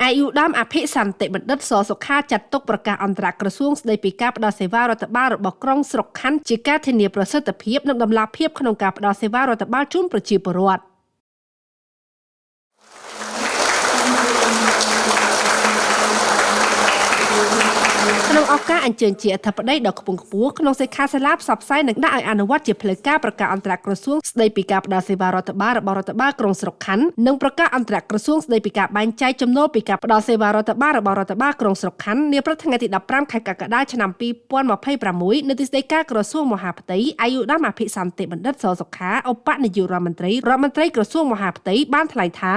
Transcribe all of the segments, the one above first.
ឯកឧត្តមអភិសន្តិបណ្ឌិតសសុខាចាត់ទុកប្រកាសអន្តរក្រសួងស្តីពីការផ្តល់សេវារដ្ឋបាលរបស់ក្រុងស្រុកខណ្ឌជាការធានាប្រសិទ្ធភាពនិងតម្លាភាពក្នុងការផ្តល់សេវារដ្ឋបាលជូនប្រជាពលរដ្ឋ។ ក្នុងឱកាសអញ្ជើញជាអធិបតីដ៏ខ្ពង់ខ្ពស់ក្នុងសិក្ខាសាលាផ្សព្វផ្សាយនិងដាក់ឲ្យអនុវត្តជាផ្លូវការប្រកាសអន្តរក្រសួងស្តីពីការផ្តល់សេវារដ្ឋបាលរបស់រដ្ឋបាលក្រុងស្រុកខណ្ឌនិងប្រកាសអន្តរក្រសួងស្តីពីការបែងចែកចំណូលពីការផ្តល់សេវារដ្ឋបាលរបស់រដ្ឋបាលក្រុងស្រុកខណ្ឌនាព្រឹកថ្ងៃទី15ខែកក្កដាឆ្នាំ2026នៅទីស្តីការក្រសួងមហាផ្ទៃអាយុដាមអភិសន្តិបណ្ឌិតសសុខាឧបនាយករដ្ឋមន្ត្រីរដ្ឋមន្ត្រីក្រសួងមហាផ្ទៃបានថ្លែងថា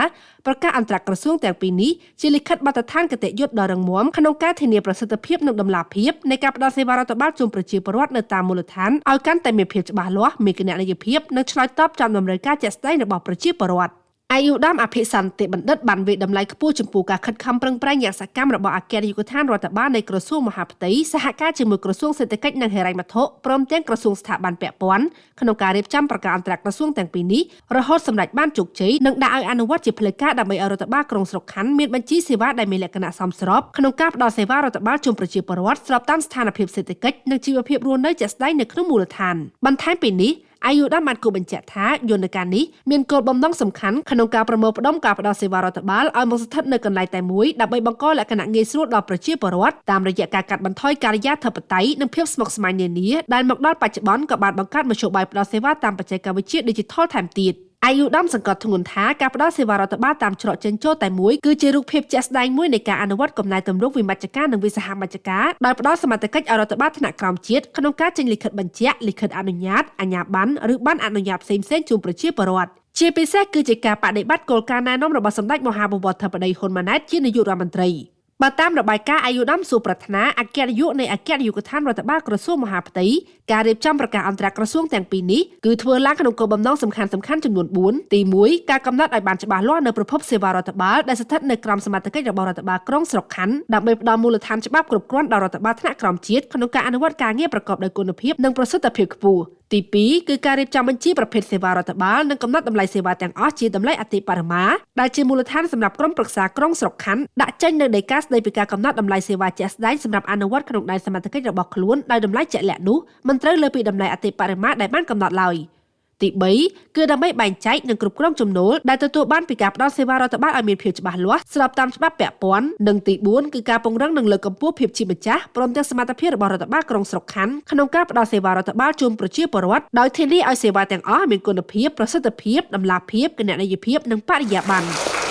ប្រកាសអន្តរក្រសួងទាំងពីរនេះជាលិខិតបទដ្ឋានគតិយុត្តដ៏រឹងមាំក្នុងការធានាប្រសិទ្ធភាពនិងតម្លាភាពនៃការផ្តល់សេវារដ្ឋបាលជូនប្រជាពលរដ្ឋនៅតាមមូលដ្ឋានឲ្យកាន់តែមានភាពច្បាស់លាស់មានគណនេយ្យភាពនិងឆ្លើយតបចំតម្រូវការជាក់ស្ដែងរបស់ប្រជាពលរដ្ឋ។ ឯកឧត្តមអភិសន្តិបណ្ឌិតបានវាយតម្លៃខ្ពស់ចំពោះការខិតខំប្រឹងប្រែងយ៉ាងសកម្មរបស់អគ្គនាយកដ្ឋានរដ្ឋបាលនៃក្រសួងមហាផ្ទៃសហការជាមួយក្រសួងសេដ្ឋកិច្ចនិងហិរញ្ញវត្ថុព្រមទាំងក្រសួងស្ថាប័នពាក់ព័ន្ធក្នុងការរៀបចំប្រកាសអន្តរក្រសួងទាំងពីរនេះរហូតសម្រេចបានជោគជ័យនិងដាក់ឲ្យអនុវត្តជាផ្លូវការដើម្បីឲ្យរដ្ឋបាលក្រុងស្រុកខណ្ឌមានបញ្ជីសេវាដែលមានលក្ខណៈសមស្របក្នុងការផ្តល់សេវារដ្ឋបាលជូនប្រជាពលរដ្ឋស្របតាមស្ថានភាពសេដ្ឋកិច្ចនិងជីវភាពរស់នៅជាក់ស្ដែងនៅក្នុងមូលដ្ឋាន។ បន្ថែមពីនេះអាយុដាមបានគូបញ្ជាក់ថាយន្តការនេះមានគោលបំណងសំខាន់ក្នុងការប្រមូលផ្ដុំការផ្តល់សេវារដ្ឋបាលឲ្យមកស្ថិតនៅកន្លែងតែមួយដើម្បីបង្កលក្ខណៈងាយស្រួលដល់ប្រជាពលរដ្ឋតាមរយៈការកាត់បន្ថយការិយាធិបតេយ្យនិងភាពស្មុគស្មាញនានាដែលមកដល់បច្ចុប្បន្នក៏បានបង្កើតមធ្យោបាយផ្តល់សេវាតាមបច្ចេកវិទ្យាឌីជីថលថែមទៀត។ អាយុដាមសង្កត់ធ្ងន់ថាការផ្តល់សេវារដ្ឋបាលតាមច្រកចេញចូលតែមួយគឺជារូបភាពជាក់ស្ដែងមួយនៃការអនុវត្តកំណែទម្រង់វិមជ្ឈការនិងវិសហមជ្ឈការដោយផ្ដល់សមត្ថកិច្ចឲ្យរដ្ឋបាលថ្នាក់ក្រោមជាតិក្នុងការចេញលិខិតបញ្ជាក់លិខិតអនុញ្ញាតអាជ្ញាប័ណ្ណឬប័ណ្ណអនុញ្ញាតផ្សេងៗជូនប្រជាពលរដ្ឋជាពិសេសគឺជាការបដិបត្តិគោលការណ៍ណែនាំរបស់សម្ដេចមហាបវរធិបតីហ៊ុនម៉ាណែតជានាយករដ្ឋមន្ត្រី។ បើតាមរបាយការណ៍អាយុដាមសុប្រាថ្នាអគ្គនាយកនៃអគ្គនាយកដ្ឋានរដ្ឋបាលក្រសួងមហាផ្ទៃការរៀបចំប្រកាសអន្តរក្រសួងទាំងពីរនេះគឺធ្វើឡើងក្នុងគោលបំណងសំខាន់ៗចំនួន4ទី1ការកំណត់ឲ្យបានច្បាស់លាស់នៅប្រភពសេវារដ្ឋបាលដែលស្ថិតនៅក្រោមសមត្ថកិច្ចរបស់រដ្ឋបាលក្រុងស្រុកខណ្ឌដើម្បីផ្ដល់មូលដ្ឋានច្បាប់គ្រប់គ្រាន់ដល់រដ្ឋបាលថ្នាក់ក្រោមជាតិក្នុងការអនុវត្តការងារប្រកបដោយគុណភាពនិងប្រសិទ្ធភាពខ្ពស់ទី2គឺការរៀបចំបញ្ជីប្រភេទសេវារដ្ឋបាលនិងកំណត់តម្លៃសេវាទាំងអស់ជាតម្លៃអតិបរមាដែលជាមូលដ្ឋានសម្រាប់ក្រុមប្រឹក្សាក្រុងស្រុកខណ្ឌដាក់ចេញនូវដីកាស្តីពីការកំណត់តម្លៃសេវាជាក់ស្ដែងសម្រាប់អនុវត្តក្នុងដែនសមត្ថកិច្ចរបស់ខ្លួនដោយតម្លៃជាក់លាក់នោះមិនត្រូវលើសពីតម្លៃអតិបរមាដែលបានកំណត់ឡើយ។ ទី3គឺដើម្បីបែងចែកនិងគ្រប់គ្រងចំណូលដែលទទួលបានពីការផ្ដល់សេវារដ្ឋបាលឲ្យមានភាពច្បាស់លាស់ស្របតាមច្បាប់ពាក់ព័ន្ធនិងទី4គឺការពង្រឹងនិងលើកកម្ពស់ភាពជាម្ចាស់ព្រមទាំងសមត្ថភាពរបស់រដ្ឋបាលក្រុងស្រុកខណ្ឌក្នុងការផ្ដល់សេវារដ្ឋបាលជូនប្រជាពលរដ្ឋដោយធានាឲ្យសេវាទាំងអស់មានគុណភាពប្រសិទ្ធភាពតម្លាភាពគណនេយ្យភាពនិងបរិយាបន្ន។